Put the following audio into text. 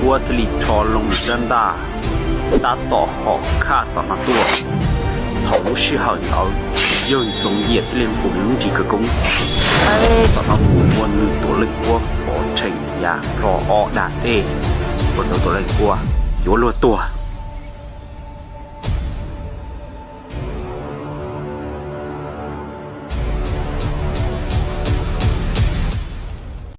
Puab thiaj li rho loo nws rab ntaj, tab tom hom khaj tom no tuaj. Thaum lub sij hawm ntawd, yawg Ntxoov Yias thiaj li hu nws lub nrig khawv koob, tom no mus ua nws Tuam Leej Kuab pov rhees ya plho ob dag dej, ua rau Tuam Leej Kuab yuav luag tuag.